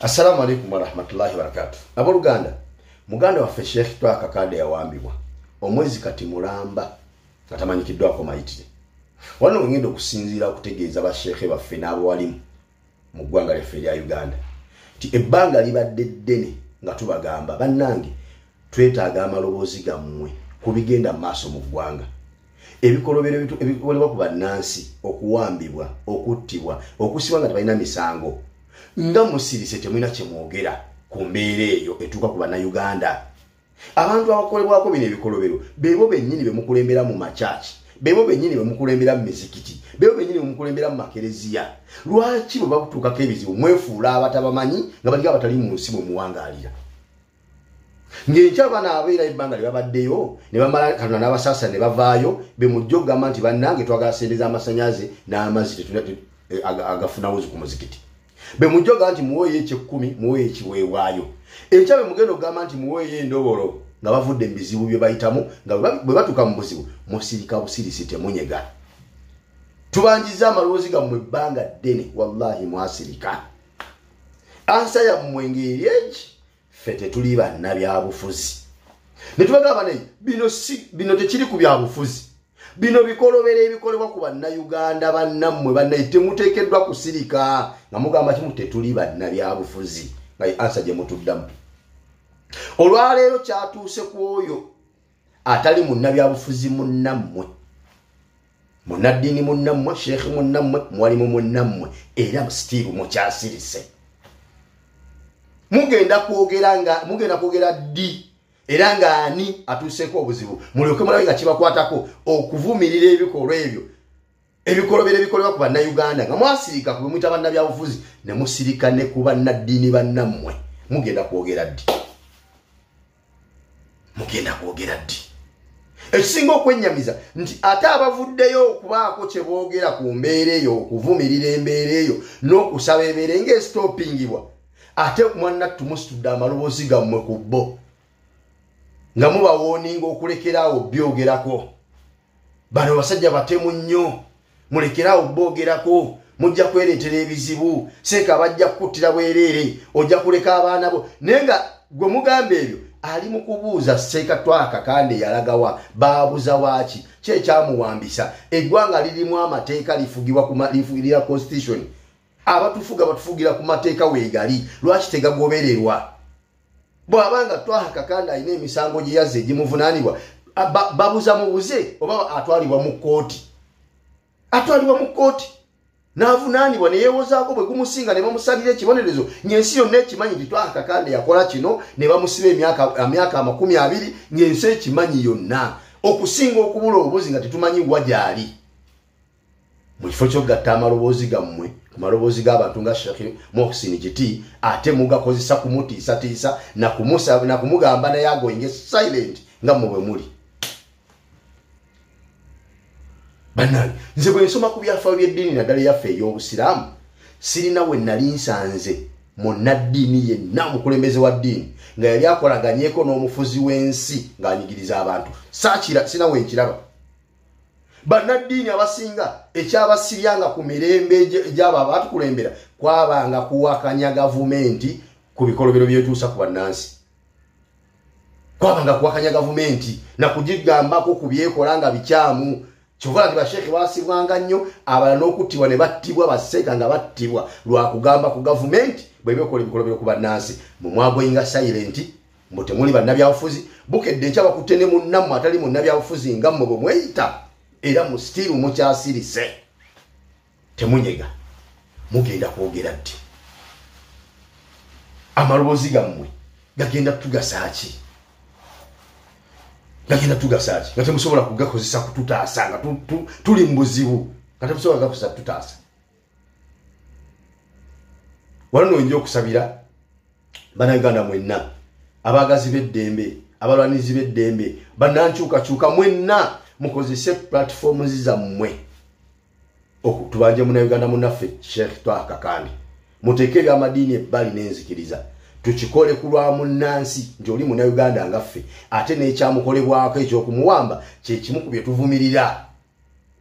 Assalamu alaikum warahmatullahi wabarakatuh. Abooluganda, muganda waffe Sheikh Twaha Kakande yawambibwa omwezi kati mulamba nga tamanyikiddwako mayitire. Wano ngenda okusinziira okutegeeza basheekhe baffe n'abawalimu mu ggwanga lyaffe erya Uganda nti ebbanga libadde ddene nga tubagamba, bannange, twetaaga amaloboozi gammwe ku bigenda mu maaso mu ggwanga. Ebikolobero ebikolebwa ku bannansi, okuwambibwa, okuttibwa, okusibwa nga tebalina misango, nga musirise temulina kye mwogera ku mbeera eyo etuuka ku Bannayuganda. Abantu abakolebwako bino ebikolobero beebo bennyini be mukulembera mu makyaki, beebo bennyini be mukulembera mu mizikiti, beebo bennyini be mukulembera mu makereziya. Lwaki bwe bakutuukako ebizibu mwefuula abatabamanyi nga balinga abatali mu nsi mwe muwangaalira? Ng'enkya banaabeera ebbanga lye babaddeyo ne bamala Katonda n'abasaasira ne bavaayo, be mujja okugamba nti bannange twagala ssente z'amasannyalaze n'amazzi agafuna wuzi ku muzikiti. Be mujja okugamba nti muweeyo ekyekkumi, muweeyo ekiweebwayo. Enkya be mugenda okugamba nti muweeyo endobolo nga bavudde mu bizibu bye bayitamu, nga bwe batuuka mu buzibu musirika busirisi, temunyega. Tubanjizza amaloboozi gammwe ebbanga ddene, wallahi mwasirika. Ansa yammwe ng'eri egi, ffe tetuli bannabyabufuzi. Ne tubagamba naye bino si bino tekiri ku byabufuzi, bino bikolobero ebikolebwa ku Bannayuganda bannammwe. Bannaye, temuteekeddwa kusirika nga mugamba kimu, tetuli bannabyabufuzi, nga ye ansa gye mutuddamu. Olwaleero kyatuuse ku oyo atali munnabyabufuzi munnammwe, munnaddiini munnammwe, sheekhi munnammwe, muwalimu munnammwe, era still mukyasirise. Mugenda kwogera nga mugenda kwogera ddi era nga ani atuuseeko obuzibu, mulyoke mulabe nga kibakwatako okuvumirira ebikolwa ebyo, ebikolobero ebikolebwa ku Bannayuganda, nga mwasirika ku bemuyita bannabyabufuzi ne musirika ne ku bannaddiini bannammwe? Mugenda kwogera ddi? Mugenda kwogera ddi? Ekisinga okwennyamiza nti ate abavuddeyo okubaako kye boogera ku mbeera eyo, okuvumirira embeera eyo n'okusaba ebeere ng'esitoopingibwa, ate mwannattu musitudde amaloboozi gammwe ku bo nga mubawooninga okulekeraawo byogerako. Bano basajja batemu nnyo, mulekeraawo boogerako, mujja kwereetera ebizibu, seeka bajja kukuttira bwereere, ojja kuleka abaana bo. Naye nga gwe mugamba ebyo ali mu kubuuza, Seeka Twaha Kakande yalagawa? Baabuza waaki? Ki ekyamuwambisa? Eggwanga lirimu amateeka, lifugibwa lifugirira constitution. Abatufuga batufugira ku mateeka weegali, lwaki tegagobererwa? Bw'abanga Twaha Kakande alina emisango gye yazza egimuvunaanibwa, babuza mubuze oba atwalibwa mu kkooti, atwalibwa mu kkooti n'avunaanibwa ne yeewozaako, bwe gumusinga ne bamusalira ekibonerezo, ng'ensi yonna ekimanyi nti Twaha Kakande yakola kino, ne bamusiba emyaka 20 ng'ensi ekimanyi yonna, okusinga okubula obubuzi nga tetumanyi wa gy'ali. Mu kifo ky'okugatta amaloboozi gammwe ku maloboozi g'abantu nga Sheikh Muhsin Kiti, ate mugakozesa kumutiisatiisa nakumugamba naye agoinge silent nga mmwe bwe muli. Bannange, nze bwe nsoma ku byafaayo by'eddiini, naddala eyaffe ey'Obusiraamu, sirina we nali nsanze munnaddiini yenna, omukulembeze wa ddiini, nga yali akolaganyeko n'omufuzi w'ensi ng'anyigiriza abantu. Saakira sina we nkiraba. Bannaddiini abasinga ekyabasibyanga ku mirembe egyabo abaatukulembera kwabanga kuwakanya gavumenti ku bikolobero byetuusa ku bannansi, kwabanga kuwakanya gavumenti nakugigambako ku byekola nga bikyamu. Kyova nti basheekhe basibwanga nnyo, abalala n'okuttibwa ne battibwa, baseeka nga battibwa lwakugamba ku gavumenti bwe bekola ebikolobero ku bannansi. Mumwagoyinga silent mbu temuli bannabyabufuzi. Bukedde enkya bakutte ne munnammwe atali munnabyabufuzi nga mmwe bwe mweyita, era mu still mukyasirise, temunyega. Mugenda kwogera ddi? Amaloboozi gammwe gagenda tugasa ki? Gagenda tugasa ki nga temusobola kugakozesa kututaasa nga tuli mu buzibu, nga temusobola kugakozesa kututaasa? Wano noyinja okusabira Bannayuganda mwenna abaagazi b'eddembe, abalwanizi b'eddembe, bannankyukakyuka mwenna, mukozese platforms zammwe tubanje Munnayuganda munnaffe Sheikh Twaha Kakande. Muteeke ebyamadiini ebbali n'enzikiriza, tukikole ku lwa munnansi nti oli Munnayuganda nga ffe, ate n'ekyamukolebwako ekyokumuwamba kyekimu ku bye tuvumirira,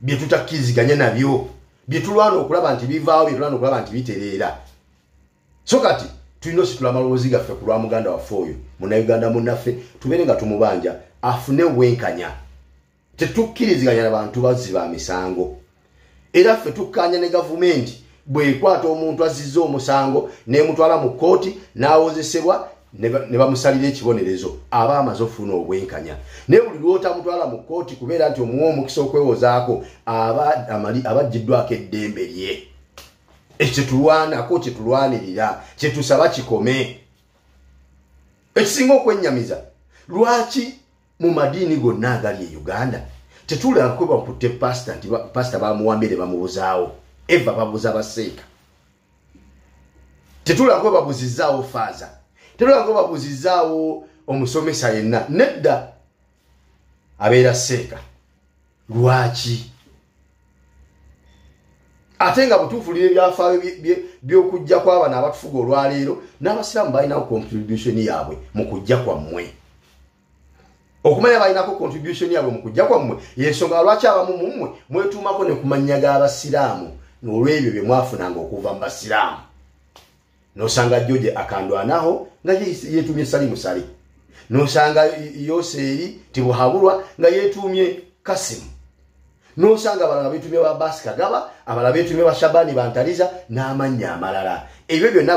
bye tutakkiriziganya nabyo, bye tulwana okulaba nti bivaawo, bye tulwana okulaba nti bitereera. So kati Tulina ositula amaloboozi gaffe ku lwa muganda waffe oyo Munnayuganda munnaffe, tubeere nga tumubanja afune obwenkanya. Tetukkiriziganya na bantu bazzi ba misango, era ffe tukkaanya ne gavumenti bw'ekwata omuntu azizza omusango n'emutwala mu kkooti n'awozesebwa ne bamusalira ekibonerezo, aba amaze okufuna obwenkanya. Naye buli lw'otamutwala mu kkooti kubeera nti omuwa omukisa okwewozaako, aba aggyiddwako eddembe lye. Ekyo kyetulwanako, kyetulwanirira, kyetusaba kikome. Ekisinga okwennyamiza, lwaki mu madiini gonna agali e Uganda tetulabako bakutte pasita nti pasita bamuwambye ne bamubuzaawo, eva babuza baseeka. Tetulabako babuzizzaawo faaza, tetulabako babuzizzaawo omusomesa yenna, nedda abeera seeka. Lwaki? Ate nga butuufu ebyafaayo by'okujja kw'abano abatufuga olwaleero, n'abasiraamu balinako contribution yaabwe mu kujja kwammwe. Okumanya balinako contribution yaabwe mu kujja kwammwe y'ensonga lwaki abamu mu mmwe mwetuumako ne ku mannya g'abasiraamu olw'ebyo bye mwafunanga okuva mu basiraamu. N'osanga George Akandwanaho nga yeetuumye Salimu Sale, n'osanga Yoseeri Tibuhaburwa nga yeetuumye Kasimu, n'osanga abalala beetuumye ba Basi Kagaba, abalala beetuumye ba Shabani Bantaliza n'amannya amalala. Ebyo byonna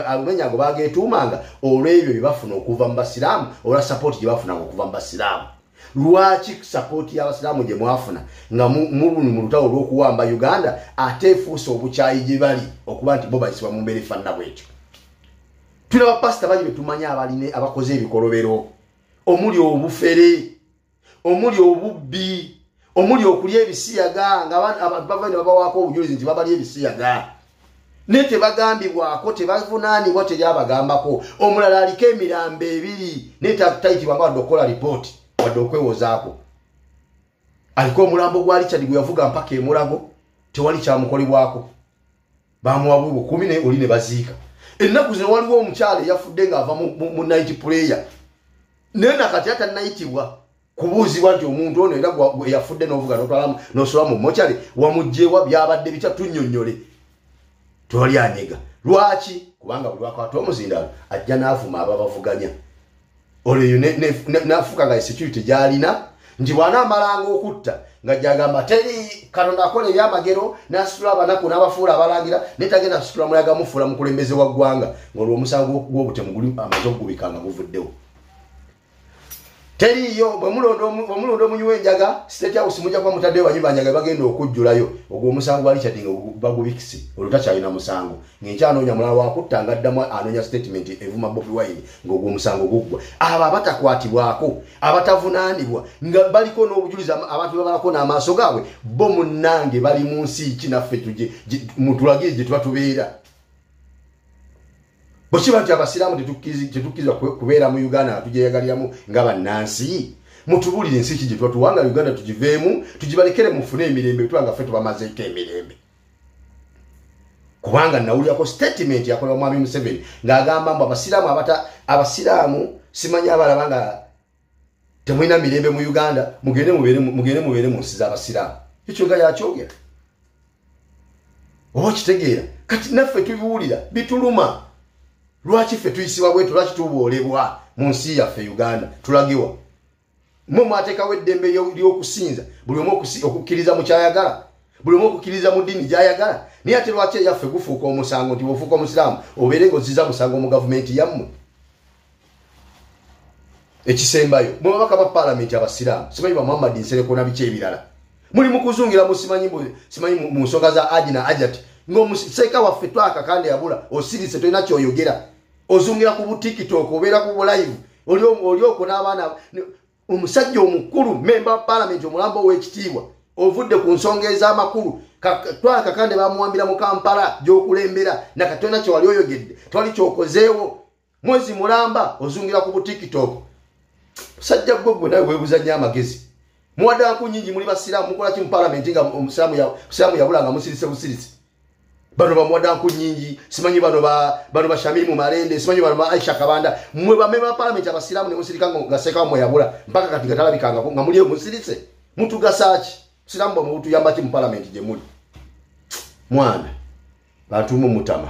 amannya ago bageetuumanga olw'ebyo bye bafuna okuva mu basiraamu, olwa sapooti gye bafunanga okuva mu basiraamu. Lwaki sapooti y'abasiraamu gye mwafuna nga muli mu lutalo olw'okuwamba Uganda ate efuuse obukyayi gye bali okuba nti bo bayisibwa mu mbeera efaanana bw'etyo? Tulina bapasita bangi be tumanyi abalina abakoze ebikolobero omuli obufere, omuli obubbi, omuli okulya ebisiyaga, nga bava ne babawaako obujulizi nti babalya ebisiyaga, naye tebagambibwako, tebavunaanibwa, teryabagambako. Omulala aliko emirambo ebiri naye tayitibwanga wadde okukola lipooti wadde okwewozaako. Aliko omulambo gwa Richard gwe yavuga mpaka emulago, tewali kyamukolebwako, bamuwa bukumi naye oli ne baziika. Ennaku zino waliwo omukyala eyafudde ng'ava mu night prayer, naye nakati atannayitibwa kubuuzibwa nti omuntu ono era eyafudde n'ovuga n'osula mu mochari wamuggyewa, byabadde bitya, tunnyonnyole. Tewali anyega. Lwaki? Kubanga buli lwakwata omuzindaalo ajja n'avuma ababavuganya. Olwo n'afuuka nga security gy'alina nti bw'anaamalanga okutta nga gy'agamba teri Katonda akola ebyamagero n'asitula abanaku n'abafuula abalangira, naye tagenda kusitula mulala gamufuula mukulembeze wa ggwanga, ng'olwo omusango gw'obutemu guli amaze okugubika nga guvuddewo. Teriiyo bwe mulonda omunywi w'enjaga State House mujja kuba mutaddeyo banywi banjaga bagenda okujjulayo, ogwo omusango gwa Richard nga bagubikise, olwo takyalina musango. Ng'enkya mulala wakutta nga addamu anoonya statement evuma Bobi Wine ng'ogwo omusango guggwa. Abo abatakwatibwako, abatavunaanibwa nga baliko n'obujulizi, abantu babalako n'amaaso gaabwe, bo munnange bali mu nsi ki naffe mutulagire gye tuba tubeera. Bwe kiba nti abasiraamu tetukkirizibwa kubeera mu Uganda nga tugyeyagaliramu nga bannansi, mutubuulire ensi ki gye tuba tuwanga Uganda tugiveemu, tugibalekere mufune emirembe, tuba nga ffe tubamazeeko emirembe. Kubanga nawulirako statement yakolebwa Mwami Museveni ng'agamba mbu abasiraamu simanyi abalaba nga temulina mirembe mu Uganda, mugende mubeere mu nsi z'abasiraamu. Ekyo nga yakyogera. Oba okitegeera? Kati naffe tubiwulira bituluma. Lwaki ffe tuyisibwa bwetu? Lwaki tuboolebwa mu nsi yaffe Uganda? Tulagewa? Mmwe mwateekawo eddembe ly'okusinza, buli omu okukkiriza mu ky'ayagala, buli omu okukkiriza mu ddiini gy'ayagala, naye ate lwaki eyaffe gufuuka omusango nti bw'ofuuka omusiraamu obeere ng'ozizza musango mu gavumenti yammwe? Ekisembayo, mwe babaka ba paalamenti abasiraamu, simanyi ba Muhammad Nsereko na biki ebirala, muli mu kuzungira mu simanyi mu nsonga za Aji na Ajati, ng'omuseeka waffe twaka kandi yabula, osirise tolina ky'oyogera, ozungira ku butiktok, obeera ku bulive, oli okwo n'abaana. Omusajja omukulu memba wa paalamenti omulambo ow'ekitiibwa ovudde ku nsonga ez'amakulu, twaka kandi bamuwambira mu Kampala gy'okulembera, nakati tolina kye wali oyogedde, tewali ky'okozeewo, mwezi mulamba ozungira ku butiktok. Musajja gwe gwe nawe weebuza nnyo amagezi. Muwadde nku nnyingi, muli basiraamu, mukola ki mu paalamenti nga omusiraamu yabula nga musirise busirise? Bano bamuwadde nku nnyingi, simanyi bano ba Shamimu Malende, simanyi bano ba Aisha Kabanda, mmwe bamemba ba paalamenti abasiraamu ne musirika nga seeka mmwe yabula mpaka kati nga talabikangako, nga muli musirise. Mutugasa ki? Busiraamu bwammwe butuyamba ki mu paalamenti gye muli? Mwana, bantu mmwe mutama.